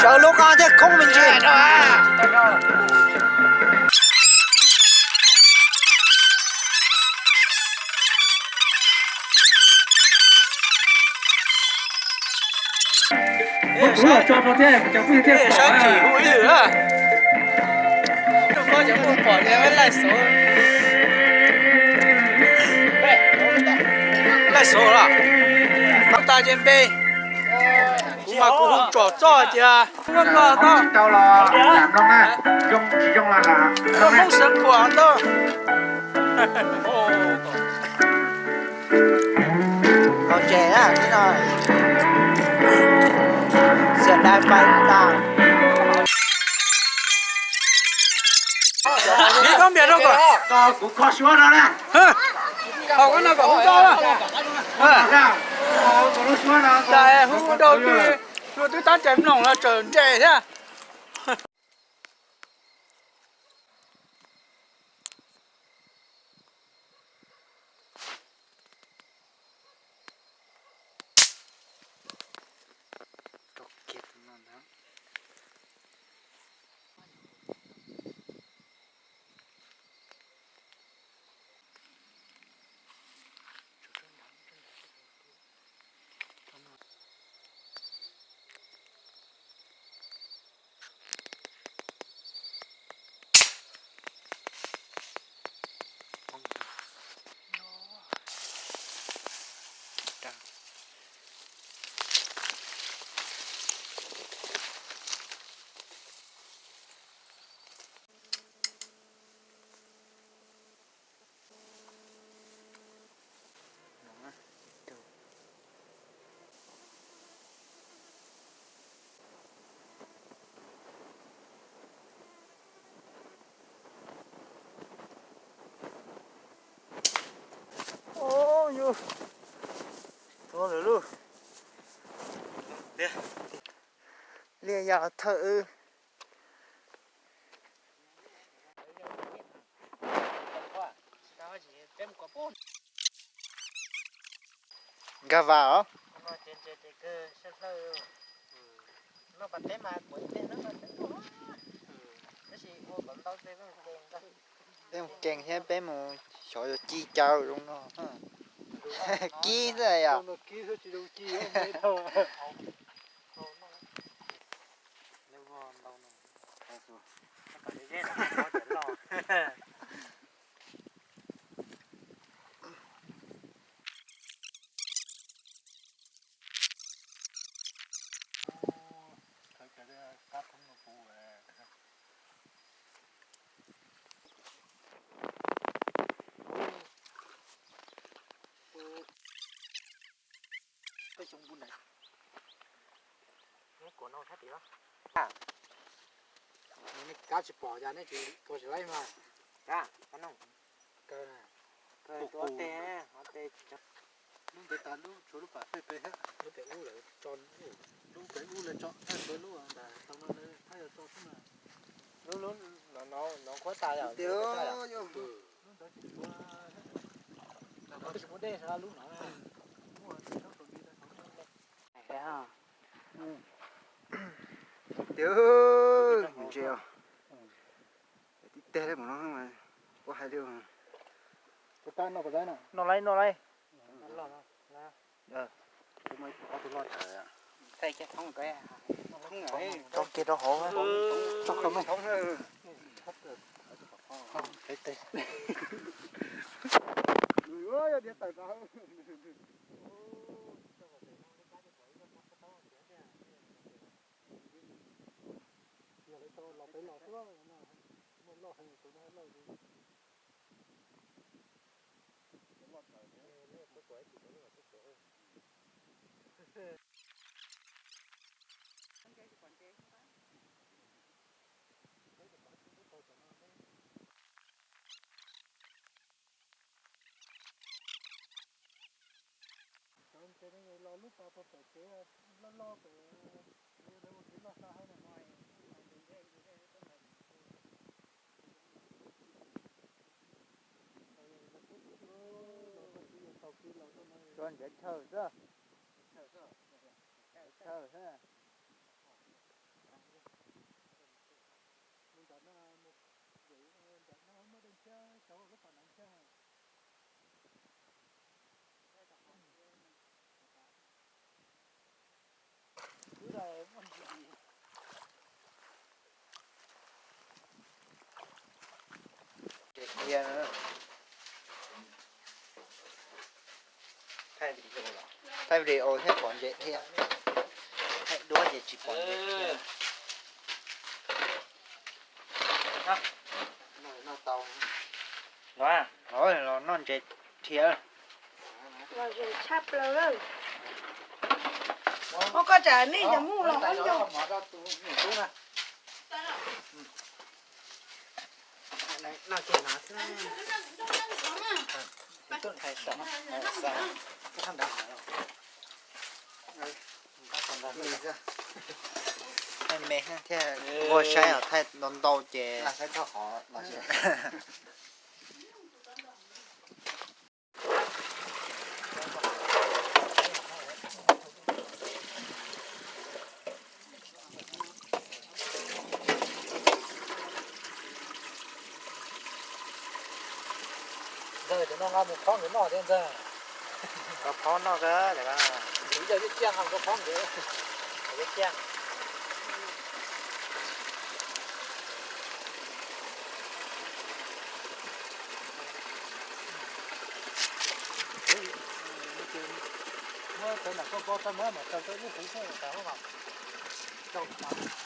Sawv lub qab thiaj khoob me ntsis. Sawv tsis hu ib lwm na. Rau qhov cov muaj pom li laij xov. Laij xov los, tas ces npe. Kuv mas kuv hu tsom txoj tias Hmoob Nplog tau los lam mloog na, zoo tsis zoo los lam mloog na. Hmoob Xeev Khuam ntau. Hauv tsev na, tib no. Xiam dai fais tas. Neb koj npias rau kom. Kuv kho suab no na. Hau koj no kom hu koj. Tais hu rau twb, twb tab cais mloog los tseem nres thiab. Tua lawm lauj. Liaj yam thawj wb. Nkag vas os. Peb mus kees thiab peb mus xyov yuav ci caw zoo no. Kib xwb yom. Kab tsis pom cas nej tsis kau tsis laib mas. Kaw na. Kaw tus ob teg, ob teg. Lub ntev tas lub tshuav lub pam pem pem thiab. Lub pem ub lawv tso, lub pem ub lawv tso, lub ntawd tau no lawv thab yuav tso xwb mas. Lub, lub no, no qhuav tas yom. Lub ntawd tsis tshuav, tsis muaj dej lub no. Tiag, ntses os. Tib teg li mus no mas ua hais li. Noj laib, noj laib. Tso kiag rau hauv. Cov ntses no los lub pas puag pem kev loj loj pem. Tsuas nrhiav chaw xwb. Chaw xwb. Ntse dhia, thaij video thiaj pom ntse dhia, thaij duab ces tsis pom ntse dhia. Los noj ntse dhia. Los zoo tshaj plaws. Ua koj tsam nej cov mus los ua ncauj. Thaij me thiaj ua saib os, thaij ntau ntau ces. Ntxawg, cov no nqa mus phob nkawd noj thiab ntxawg. Nqa phob noj kawg. Yog ib co ciaj ciaj nqa mus rau phob nkawd. Ciaj ciaj. Muab cov nram koj ko tau, muab mam taws rau ib lub hwv xwb, tas rau.